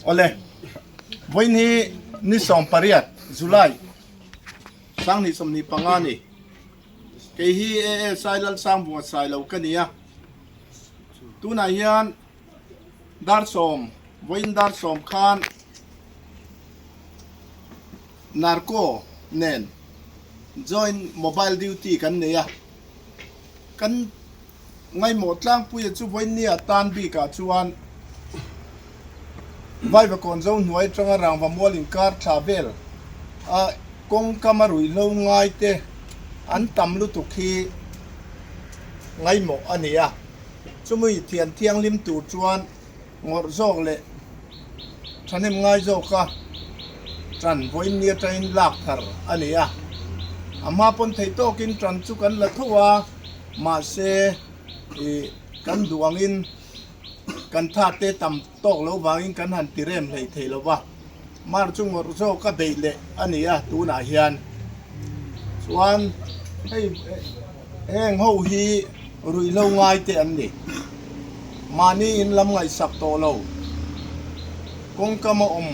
Awle, vawiin hi ni 18 July 2025 a ni. Kei hi ASI Lalsangbunga Sailo ka ni a. Tunah hian dar sawm, vawiin dar sawm khan Narco nen joint mobile duty kan nei a. Kan ngaihmawh tlangpuia chu vawinia tan bikah chuan Vaivakawn zo hnuai atanga rangva mual inkar thla vel a kawngkam a ruihhlo ngai te an tam lutuk hi ngaihmawh a ni a. Chumi thian thianghlim tur chuan ngawrh zawk leh thahnem ngai zawka tan vawiin ni atangin lak thar a ni a. A hma pawn theih tawkin tan chu kan la tho a, mahse ih kan duh angin kan tha te tam tawk lo vangin kan han ti rem hlei thei lo va. Mar chu ngawrh zawk a beih leh a ni a tunah hian chuan hei heng ho hi ruihhlo ngai te an ni. Mahni in lam ngaihsak tawh lo kawngkam a awm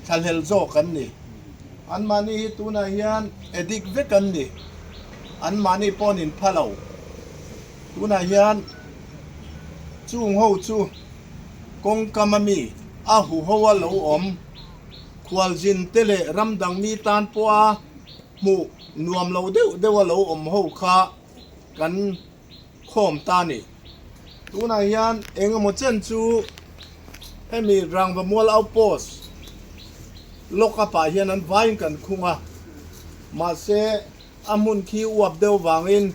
thlahlel zawk an ni. An mahni hi tunah hian addict vek an ni. An mahni pawh an inpha lo. Tunah hian chung ho chu. Kawngkam a mi a huho a lo awm. Khualzin te leh ram dang mi tan pawha hmuh nuam lo deuh deuh a lo awm ho kha kan khawm ta a ni. Tunah hian eng emaw chen chu hemi Rangva Mual Outpost lock up ah hian an vaiin kan khung a, mahse A hmun khi uap deuh vangin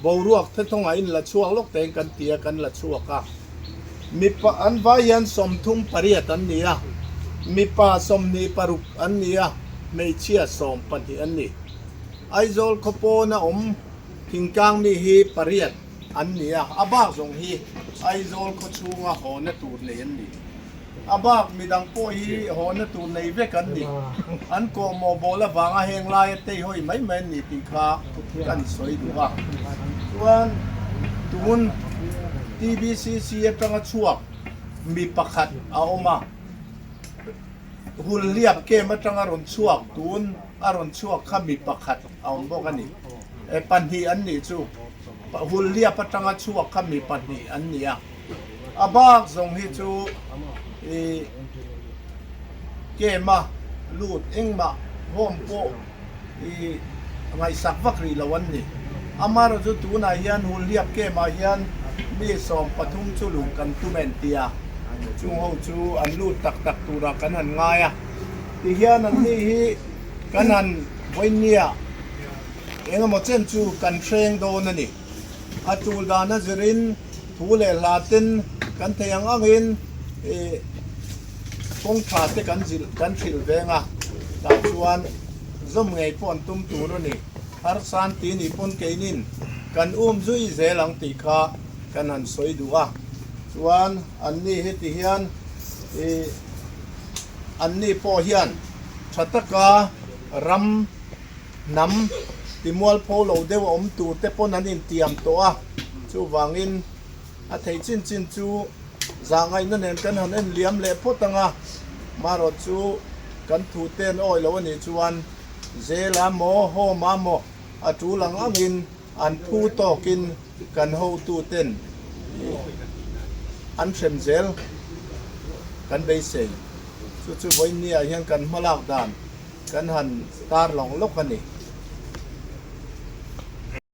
boruak thethawngah in la chhuak lawk tein kan ti a, kan la chhuak a. Mipa an vai hian 38 an ni a, mipa 26 an ni a, hmeichhia 12 an ni. Aizawl khaw pawna awm thingtlang mi hi pariat an ni a, a bak zawng hi Aizawl khaw chhunga hawna tur nei an ni. A bak midang pawh hi hawna tur nei vek an ni. An kawhmawh bawl avanga heng laia teihawi mai mai an ni tih kha kan sawi duh a. Chuan tun TBCC atanga chhuak mi pakhat a awm a, Hulhliap camp atanga rawn chhuak tun a rawn chhuak kha mi pakhat a awm bawk a ni. E pahnih an nih chu. Hulhliap atanga chhuak kha mi pahnih an ni a. A bak zawng hi chu i game a lut engmah home pawh i ngaihsak vak rih lo an ni. Amaherawh chu tunah hian Hulhliap game ah hian mi 13 chu luh kan tum en tia chung ho chu an lut tak tak turah kan han ngai a. Tihian an ni hi kan han vawinia engemaw chen chu kan hreng dawn a ni. A tul dan a zirin thu leh hla ten kan thei ang angin ih kawng tha te kan zilh kan hrilh veng a, tah chuan zawm ngei pawh an tum tur a ni. Harsan ti nih pawn keinin kan um zui zel ang tih kha kan han sawi duh a, chuan anni heti hian ih anni pawh hian tha taka ram Hnam timualpho lo deuh a awm tur te pawn an intiam tawh a, chuvangin a theih chin chin chu zahngaihna nen kan han en liam leh phawt ang a, marawt chu kan thu te an awi lo a nih chuan zel a maw, home a maw a tul ang angin an phu tawkin kan hotu ten an hrem zel kan beisei. Chu chu vawiin niah hian kan hmalak dan. Kan han tar lawng lawk a ni.